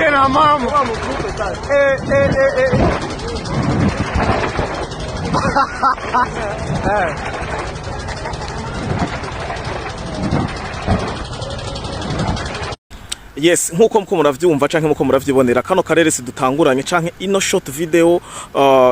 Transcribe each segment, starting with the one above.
Na mama. Eh, eh, eh, eh. Eh. Yes, nkuko muko muravyumva canke muko muravyibonera, kano karere sidutanguranye canke ino short video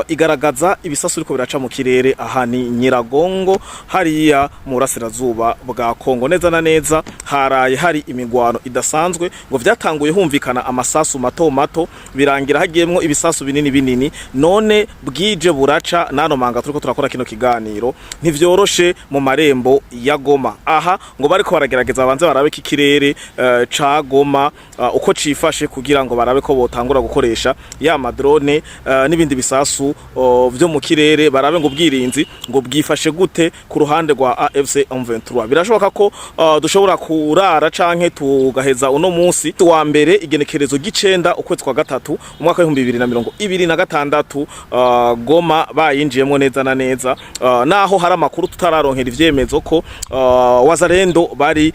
igaragaza ibisasu biriko biraca mu kirere. Aha ni Nyiragongo, hariya mu burasirazuba bwa Kongo. Neza na neza haraye hari imigwano idasanzwe. Ngo vyatanguye humvikana amasasu mato mato, birangira hagiyemwo ibisasu binini binini. None bwije buraca nano manga turiko turakora kino kiganiro, ntivyoroshe mu marembo ya Goma. Aha ngo bariko baragerageza banze barabe ko ikirere ca Goma uko cifashe, kugira ngo barabe ko botangura gukoresha ya ma drone n'ibindi bisasu vyo mu kirere, barabe ngo ubwirinzi ngo bwifashe gute ku ruhande rwa AFC M23. Birashoboka ko dushobora kurara canke tugaheza uno munsi wa mbere, igenekerezo g'icenda, ukwezi kwa gatatu, umwaka w'2026, Goma bayinjiyemwo neza na neza, naho hari amakuru tutararonkera ivyemezo ko Wazalendo bari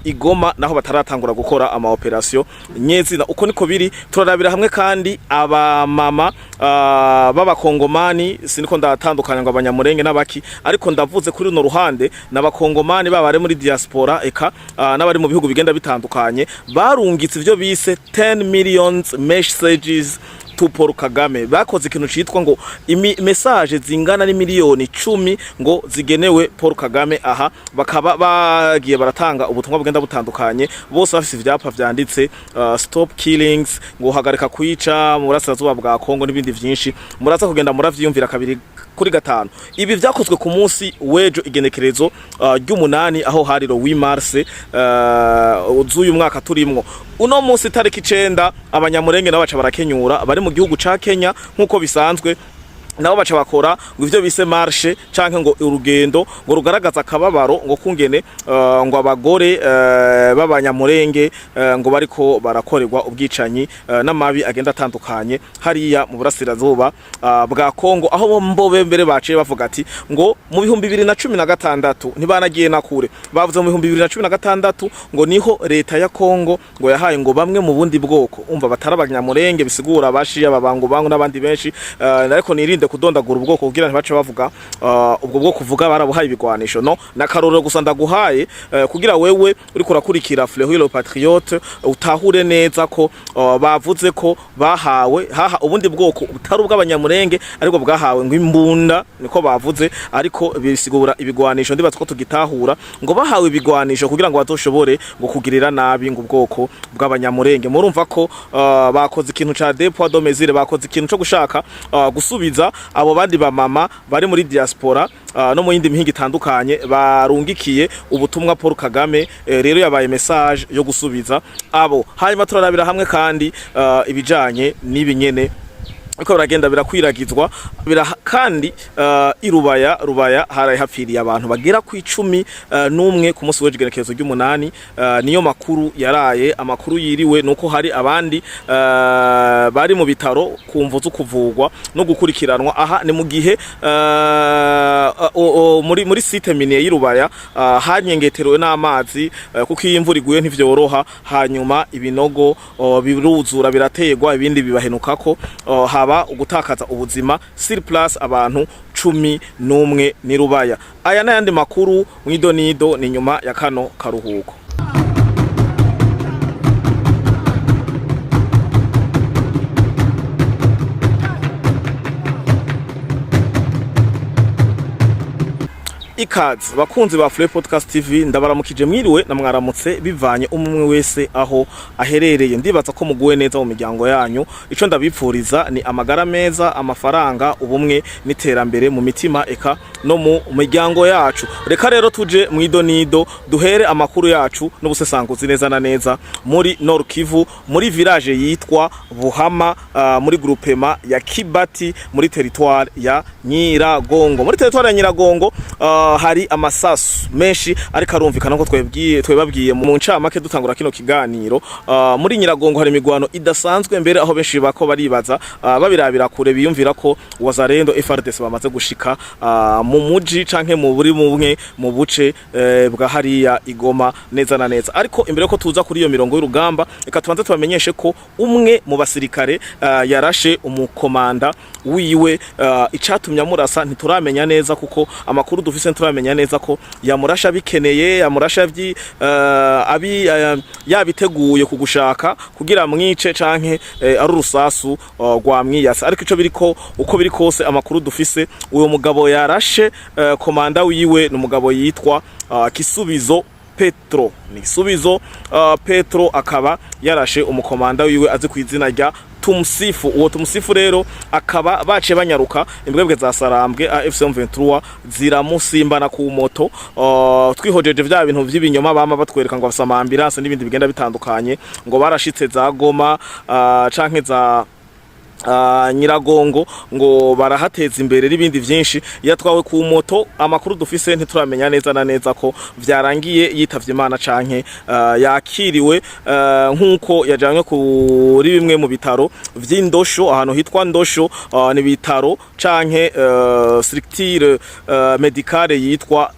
igoma, naho bataratangura gukora ama operation nyezina. Uko niko biri. Turarabira hamwe kandi abamama b'abakongomani. Siniko ndatandukanya ngo abanyamurenge n'abaki, ariko ndavuze kuri runo ruhande n'abakongomani baba bari muri diaspora, eka n'abari mu bihugu bigenda bitandukanye, barungitse ivyo bise 10 millions messages to Paul Kagame. Bakoze ikintu citwa ngo message zingana n'imiliyoni 10 ngo zigenewe Paul Kagame. Aha bakaba bagiye baratanga ubutumwa bugenda butandukanye, bose bafise ivyapa vyanditse "Stop killings", ngo hagarika kwica mu burasirazuba bwa Kongo, n'ibindi vyinshi muraza kugenda muravyiyumvira kabiri kuri gatanu. Ibi vyakozwe ku munsi w'ejo, igenekerezo ry'umunani, aho hari le 8 mars z'uyu mwaka turimwo. Uno munsi tariki 9, abanyamurenge nabo baca barakenyura bari mu gihugu ca Kenya, nk'uko bisanzwe nabo baca bakora ngo ivyo bise marche canke ngo urugendo ngo rugaragaza akababaro ngo kungene ngo abagore b'abanyamurenge ngo bariko barakorerwa ubwicanyi n'amabi agenda atandukanye hariya mu burasirazuba bwa Kongo, aho mbobe mbere baciye bavuga ati ngo mu 2016, ntibanagiye na kure, bavuze mu 2016 ngo niho leta ya Kongo ngo yahaye ngo bamwe mu bundi bwoko, umva, batari abanyamurenge, bisigura abashiya, ababangu bangu n'abandi benshi, ariko nirinde kudondagura ubwoko kugira ntibace bavuga ubwo bwoko uvuga barabuhaye ibigwanisho. No nakarorero gusa ndaguhaye kugira wewe uriko urakurikira Fleury le Patriote utahure neza ko bavuze ko bahawe haha ubundi bwoko butari ubw'abanyamurenge, ariko bwahawe ngo imbunda, niko bavuze, ariko bisigura ibigwanisho, ndibaza ko tugitahura. Ngo bahawe ibigwanisho kugira ngo bazoshobore ngo kugirira nabi ngo ubwoko bw'abanyamurenge. Murumva ko bakoze ikintu ca deux poids deux mesures, bakoze ikintu co gushaka gusubiza abo bandi bamama bari muri diaspora no mu yindi mihinga itandukanye barungikiye ubutumwa Paul Kagame. Rero yabaye message yo gusubiza abo. Hanyuma turarabira hamwe kandi ibijanye n'ibinyene uko biragenda birakwiragizwa kandi irubaya Rubaya haraye hapfiriye abantu bagera ku icumi n'umwe ku munsi w'igenekerezo ry'umunani. Niyo makuru yaraye. Amakuru yiriwe nuko hari abandi bari mu bitaro ku mvo zo kuvugwa no gukurikiranwa. Aha ni mu gihe muri site minier y'Irubaya hanyengeterewe n'amazi, kuko iyo imvura iguye ntivyoroha, hanyuma ibinogo biruzura, birategwa, ibindi bibahenukako, haba ugutakaza ubuzima sur place, abantu 11 ni Rubaya. Aya n'ayandi makuru mwidonido ni nyuma ya kano karuhuko. Ikaze bakunzi ba Fleury Podcast TV, ndabaramukije, mwiriwe na mwaramutse bivanye umwe wese aho aherereye. Ndibaza ko muguwe neza mu miryango yanyu. Ico ndabipfuriza ni amagara meza, amafaranga, ubumwe n'iterambere mu mitima eka no mu miryango yacu. Reka rero tuje mwidonido, duhere amakuru yacu n'ubusesanguzi neza na neza muri Nord Kivu, muri village yitwa Buhama, muri groupement ya Kibati, muri territoire ya Nyiragongo. Muri territoire ya Nyiragongo hari amasasu menshi ariko arumvikana ko twebwiye twebabwiye mu ncamake dutangura kino kiganiro. Muri Nyiragongo hari imigwano idasanzwe mbere, aho benshi bako baribaza, babirabira kure, biyumvira ko Wazalendo, FARDC bamaze gushika. mu muji canke mu buri bumwe mu buce bwa hariya igoma neza na neza. Ariko imbere ko tuza kuri iyo mirongo y'urugamba, reka tubanze tubamenyeshe ko umwe mu basirikare yarashe umukomanda wiwe. Icatumye amurasa ntituramenya neza, kuko amakuru dufise ntituramenya neza ko yamurasha bikeneye, yamurasha vyi abi yabiteguye kugushaka kugira mwice, canke ari urusasu rwamwiyasa. Ariko ico biriko, uko biri kose, amakuru dufise, uyo mugabo yarashe komanda wiwe ni umugabo yitwa Kisubizo Petro. Ni Kisubizo Petro, akaba yarashe umukomanda wiwe azi ku izina rya Tumusifu. Uwo Tumusifu rero akaba baciye banyaruka, imbwebwe za Sarambwe AFC M23 ziramusimbana ku moto. Twihojeje vya bintu vy'ibinyoma bama batwereka ngo bafise ama ambulance n'ibindi bigenda bitandukanye, ngo barashitse za Goma canke za Nyiragongo, ngo barahateza imbere n'ibindi vyinshi. Yatwawe ku moto. Amakuru dufise, ntituramenya neza na neza ko vyarangiye yitavye Imana canke yakiriwe nkuko yajanywe kuri bimwe mu bitaro vy'Indosho, ahantu hitwa Ndosho. Ni bitaro canke structure médicale yitwa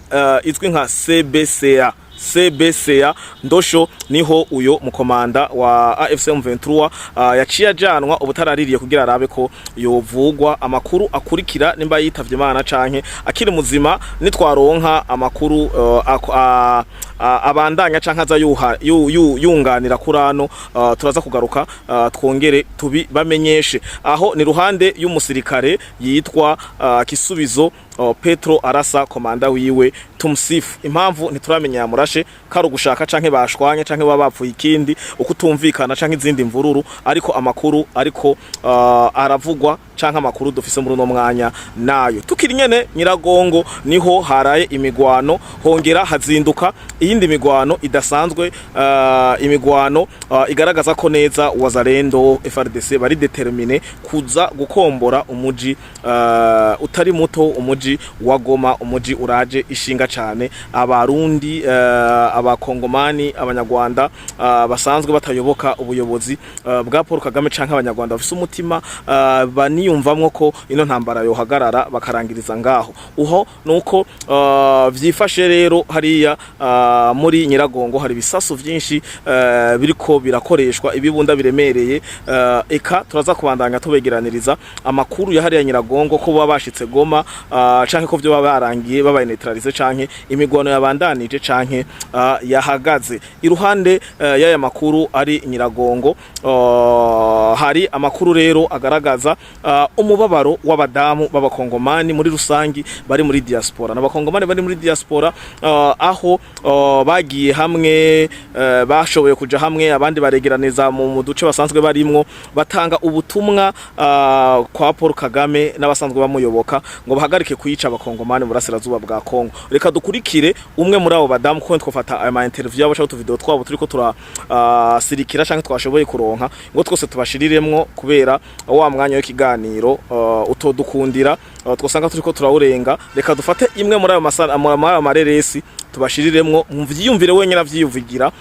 izwi nka CBCA, CBCA Ndosho. Niho uyo mukomanda wa AFC M23 yaciye ajanwa ubutaraririye kugira arabe ko yovugwa. Amakuru akurikira, nimba yitavye Imana canke akiri muzima, nitwaronka amakuru abandanya canke aza yunganira kurano, turaza kugaruka twongere tubibamenyeshe. Aho ni ruhande y'umusirikare yitwa Kisubizo Petro arasa komanda wiwe Tumsifu. Impamvu ntituramenya yamurashe, kari ugushaka canke bashwanye canke baba bapfuye ikindi, ukutumvikana canke izindi mvururu. Ariko amakuru ariko aravugwa canke amakuru dufise muri uno mwanya nayo. Tukiri nyene Nyiragongo, niho haraye imigwano, hongera hazinduka iyindi migwano idasanzwe, imigwano igaragaza ko neza Wazalendo, FARDC bari déterminés kuza gukombora umuji utari muto, umuji wa Goma, umuji uraje ishinga cane Abarundi, Abakongomani, Abanyarwanda basanzwe batayoboka ubuyobozi bwa Paul Kagame, canke Abanyarwanda bafise umutima baniyumvamwo ko ino ntambara yohagarara bakarangiriza ngaho. Uho nuko vyifashe rero hariya muri Nyiragongo. Hari ibisasu vyinshi biriko birakoreshwa, ibibunda biremereye. Eka turaza kubandanya tubegeraniriza amakuru ya hariya Nyiragongo, ko baba bashitse Goma canke ko vyo baba barangiye babaye neutralisé, canke imigwano yabandanije, canke yahagaze. Iruhande y'aya makuru ari Nyiragongo, hari amakuru rero agaragaza umubabaro w'abadamu b'Abakongomani muri rusangi bari muri diaspora, n'Abakongomani bari muri diaspora, aho bagiye hamwe, bashoboye kuja hamwe, abandi baregeraneza mu duce basanzwe barimwo, batanga ubutumwa kwa Paul Kagame n'abasanzwe bamuyoboka ngo bahagarike kuyica Abakongomani mu burasirazuba bwa Kongo. Reka dukurikire umwe muri abo badamu, kuko twafata aya ma interview yabo cyangwa utuvideo twabo turiko tura sirikira canke twashoboye kuronka, ngo twose tubashiriremwo, kubera wa mwanya w'ikiganiro utodukundira, twosanga turiko turawurenga. Reka dufate imwe muri ayo masana, muri ayo mareresi, tubashiriremwo muvyiyumvire wenyine avyiyuvugira,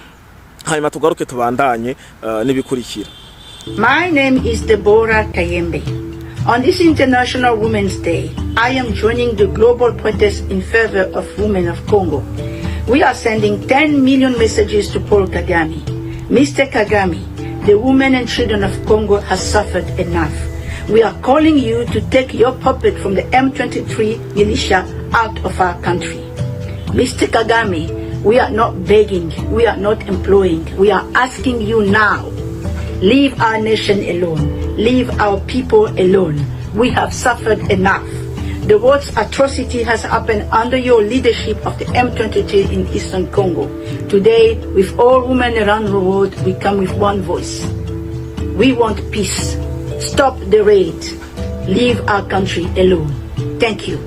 hanyuma tugaruke tubandanye n'ibikurikira. My name is Deborah Kayembe. On this International Women's Day, I am joining the global protest in favor of women of Congo. We are sending 10 million messages to Paul Kagame. Mr. Kagame, the women and children of Congo has suffered enough. We are calling you to take your puppet from the M23 militia out of our country. Mr. Kagame, we are not begging, we are not imploring, we are asking you now. Leave our nation alone. Leave our people alone. We have suffered enough. The worst atrocity has happened under your leadership of the M23 in Eastern Congo. Today, with all women around the world, we come with one voice. We want peace. Stop the raid. Leave our country alone. Thank you.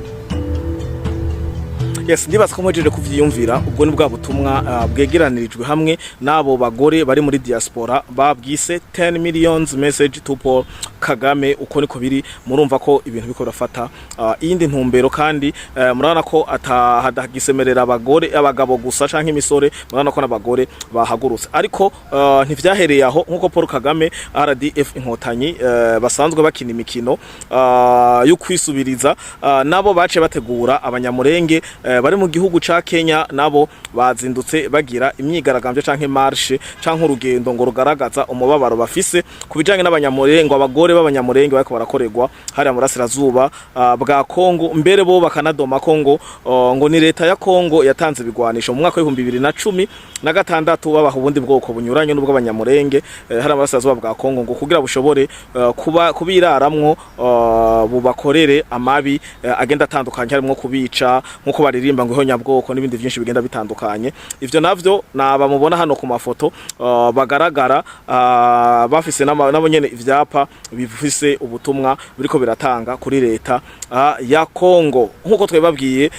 Yes, ndibaza ko muhejeje kuvyiyumvira. Ubwo ni bwa butumwa bwegeranirijwe hamwe n'abo bagore bari muri diaspora, babwise 10 millions message to Paul Kagame. Kagame. Uko niko biri, murumva ko ibintu biko birafata iyindi ntumbero, kandi murabona ko hadagisemerera abagore, abagabo gusa canke imisore, murabona ko n'abagore bahagurutse. Ariko ntivyahereye aho, nkuko Paul Kagame, RDF Inkotanyi, basanzwe bakina imikino yo kwisubiriza, nabo bace bategura Abanyamurenge bari mu gihugu ca Kenya, nabo bazindutse bagira imyigaragambyo canke marche canke urugendo ngo rugaragaza umubabaro bafise ku bijanye n'Abanyamurenge, abagore b'Abanyamurenge bariko barakorerwa hariya mu burasirazuba bwa Kongo. Mbere bo bakanadoma ko ngo ni leta ya Kongo yatanze ibigwanisho mu mwaka w'2016, babaha ubundi bwoko bunyuranye n'ubw'Abanyamurenge hariya mu burasirazuba bwa Kongo, ngo kugira bushobore kuba kubiraramwo, bubakorere amabi agenda atandukanye, harimwo kubica nkuko baririmba ngo ihonyabwoko n'ibindi byinshi bigenda bitandukanye. Ivyo navyo naba mubona hano ku mafoto, bagaragara bafise nabo nyene ivyapa bifise ubutumwa biriko biratanga kuri leta ya Kongo, nkuko twebabwiye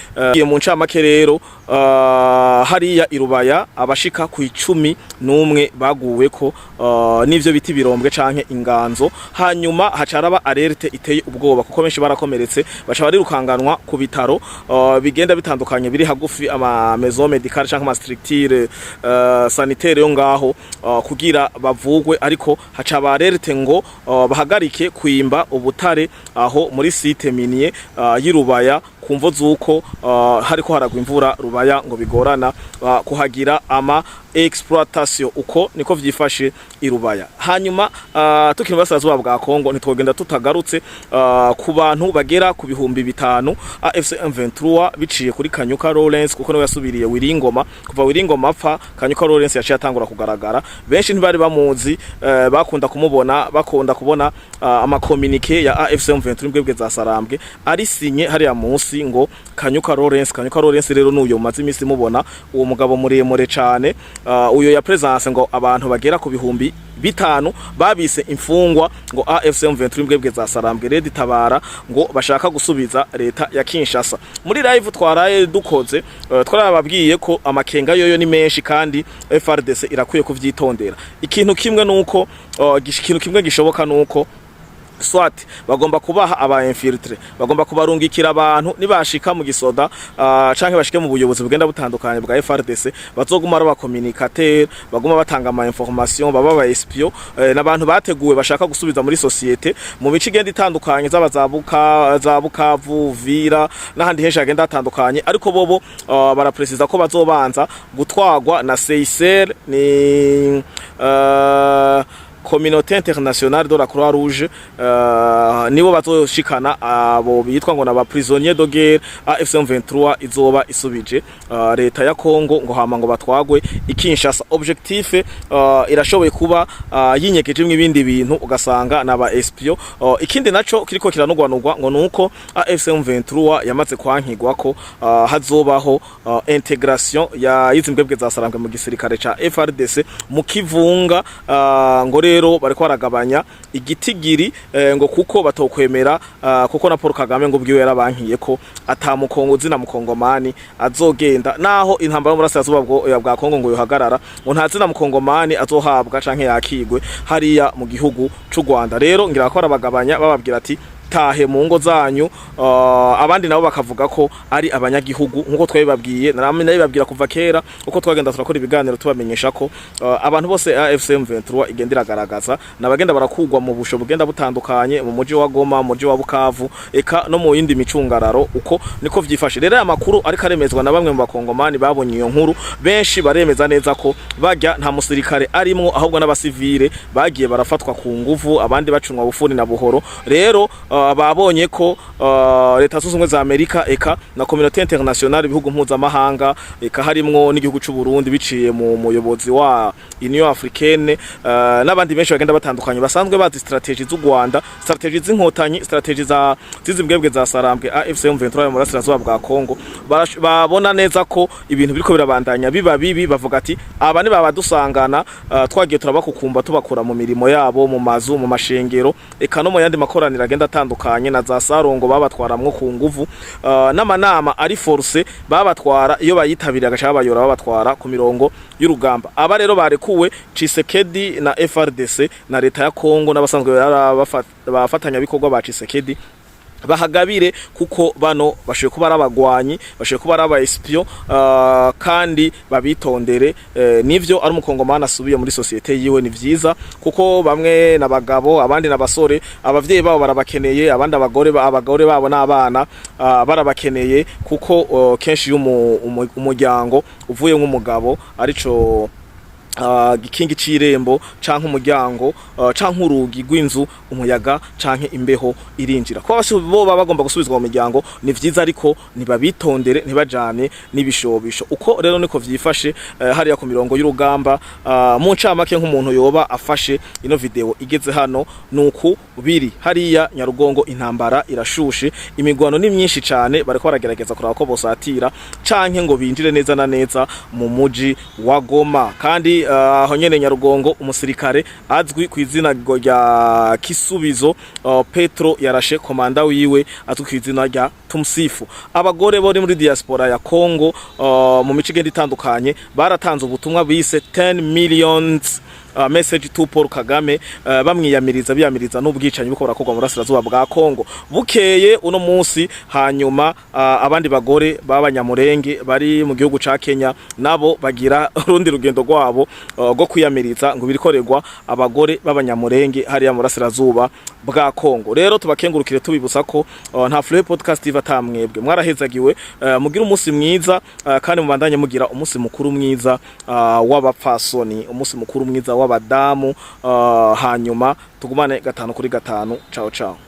mu ncamake. Rero hariya irubaya abashika ku 11 baguwe ko n'ivyo biti birombwe canke inganzo, hanyuma hacaraba alerte iteye ubwoba kuko benshi barakomeretse, baca barirukanganwa ku bitaro bigenda bitandukanye biri hagufi, ama maison médicale canke ama structure sanitaire yo ngaho, kugira bavugwe. Ariko haca ba alerte ngo bahagarike kwimba ubutare aho muri site minier y'Irubaya, kumvo zuko hariko haragwa imvura, Rubaya ngo bigorana kuhagira ama exploitation. Uko niko vyifashe irubaya. Hanyuma tukiri mu burasirazuba bwa Kongo, ntitwogenda tutagarutse ku bantu bagera ku 5000 AFC M23 biciye kuri Kanyuka Lawrence, kuko niwe yasubiriye Wiringoma. Kuva Wiringoma apfa, Kanyuka Lawrence yaciye atangura kugaragara. Benshi ntibari bamuzi, bakunda kumubona, bakunda kubona ama communiqué ya AFC M23, imbwebwe za Sarambwe, ari signé hariya munsi ngo Kanyuka Lawrence. Kanyuka Lawrence rero nuyo mumaze imisi mubona, uwo mugabo muremure cane, uyo ya présence ngo abantu bagera ku 5000 babise imfungwa ngo AFC M23, imbwebwe za Sarambwe, RED Tabara, ngo bashaka gusubiza leta ya Kinshasa. Muri live twaraye dukoze, twarababwiye ko amakenga yoyo ni menshi kandi FARDC irakwiye kuvyitondera. Ikintu kimwe nuko ikintu kimwe gishoboka nuko soit bagomba kubaha aba infiltrés, bagomba kubarungikira abantu, nibashika mu gisoda canke bashike mu buyobozi bugenda butandukanye bwa FARDC, bazoguma ari aba communicateur, baguma batanga ama information, baba aba espion, n'abantu bateguwe bashaka gusubiza muri société mu bice igenda itandukanye, zaba za za Bukavu, Vira n'ahandi henshi hagenda hatandukanye. Ariko bobo barapresiza ko bazobanza gutwagwa na CICR, ni Communauté internationale de la Croix Rouge, nibo bazoshikana abo bitwa ngo naba prisonniers de guerre AFC M23 izoba isubije leta ya Congo, ngo hama ngo batwagwe ikinshasa. Objectif irashoboye kuba yinyegeje ibindi bintu, ugasanga naba espion. Ikindi naco kiriko kiranugwanugwa ngo nuko AFC M23 yamaze kwankigwa ko hazobaho intégration ya izi mbwebwe za Sarambwe mu gisirikare ca FARDC mu kivunga, ngo rero bariko baragabanya igitigiri, ngo kuko batokwemera, kuko na Paul Kagame ngo bwiwe yarabankiye ko atamukongo zina mukongomani azogenda, naho intambara yo murasirazuba bwa Kongo ngo yohagarara, ngo nta zina mukongomani azohabwa canke yakigwe hariya mu gihugu c'u Rwanda. Rero ngira ko barabagabanya, bababwira ati tahe mu ngo zanyu, abandi nabo bakavuga ko ari abanyagihugu, nkuko twabibabwiye, naramwe nabibabwira kuva kera uko twagenda turakora ibiganiro tubamenyesha ko abantu bose AFC M23 igenda iragaragaza nabagenda barakugwa mu busho bugenda butandukanye, mu muji wa Goma, mu muji wa Bukavu, eka no mu yindi micungararo. Uko niko vyifashe. Rero aya makuru ariko aremezwa na bamwe mu bakongomani babonye iyo nkuru. Benshi baremeza neza ko bajya nta musirikare arimwo, ahubwo n'abasivile bagiye barafatwa ku nguvu, abandi bacunwa bufuni na buhoro. Rero babonye ko leta zunze ubumwe za Amerika, eka na communauté internationale, ibihugu mpuzamahanga, eka harimwo n'igihugu c'u Burundi biciye mu muyobozi wa Union Africaine, n'abandi benshi bagenda batandukanye basanzwe bazi stratégie z'u Rwanda, stratégie z'inkotanyi, stratégie za zizi mbwebwe za Sarambwe AFC M23 mu burasirazuba bwa Kongo, babona neza ko ibintu biriko birabandanya biba bibi. Bavuga ati aba ni baba dusangana, twagiye turabakukumba, tubakura mu mirimo yabo, mu mazu, mu mashengero, eka no mu yandi makoraniro agenda atandukanye. itandukanye na za sarongo babatwaramwo ku nguvu, n'amanama ari forcé babatwara, iyo bayitabiriye agaca babayora babatwara ku mirongo y'urugamba. Aba rero barekuwe, Tshisekedi na FARDC na leta ya Kongo n'abasanzwe bafatanya bikorwa ba Tshisekedi bahagabire, kuko bano bashoboye kuba ari abagwanyi, bashoboye kuba ari aba espion, kandi babitondere. Nivyo ari umukongomani asubiye muri société yiwe ni vyiza, kuko bamwe n'abagabo, abandi n'abasore, abavyeyi babo barabakeneye, abandi abagore babo n'abana barabakeneye, kuko kenshi iyo umuryango uvuye nk'umugabo arico gikingi c'irembo canke umuryango, canke urugi rw'inzu, umuyaga canke imbeho irinjira. Kuba bo baba bagomba gusubizwa mu miryango ni vyiza, ariko nibabitondere, ntibajane n'ibishobisho. Uko rero niko vyifashe hariya ku mirongo y'urugamba. Mu ncamake, nk'umuntu yoba afashe ino video igeze hano, nuku biri hariya Nyarugongo. Intambara irashushe, imigwano ni myinshi cane, bariko baragerageza kuraba ko bosatira canke ngo binjire neza na neza mu muji wa Goma. Kandi aho nyene Nyarugongo, umusirikare azwi ku izina rya Kisubizo Petro yarashe komanda wiwe azwi ku izina rya Tumsifu. Abagore bo muri diaspora ya Congo, mu mico igenda itandukanye, baratanze ubutumwa bise 10 millions message to Paul Kagame, bamwiyamiriza, biyamiriza n'ubwicanyi buko burakorwa mu burasirazuba bwa Kongo. Bukeye uno munsi hanyuma, abandi bagore b'abanyamurenge bari mu gihugu ca Kenya nabo bagira urundi rugendo rwabo rwo kwiyamiriza ngo birikorerwa abagore b'abanyamurenge hariya mu burasirazuba bwa Kongo. Rero tubakengurukire, tubibutsa ko nta Fleur Podcast iva atamwebwe. Mwarahezagiwe, mugira umunsi mwiza, kandi mubandanye mugira umunsi mukuru mwiza w'abapfasoni, umunsi mukuru mwiza w'abadamu. Hanyuma tugumane gatanu kuri gatanu. Ciao ciao.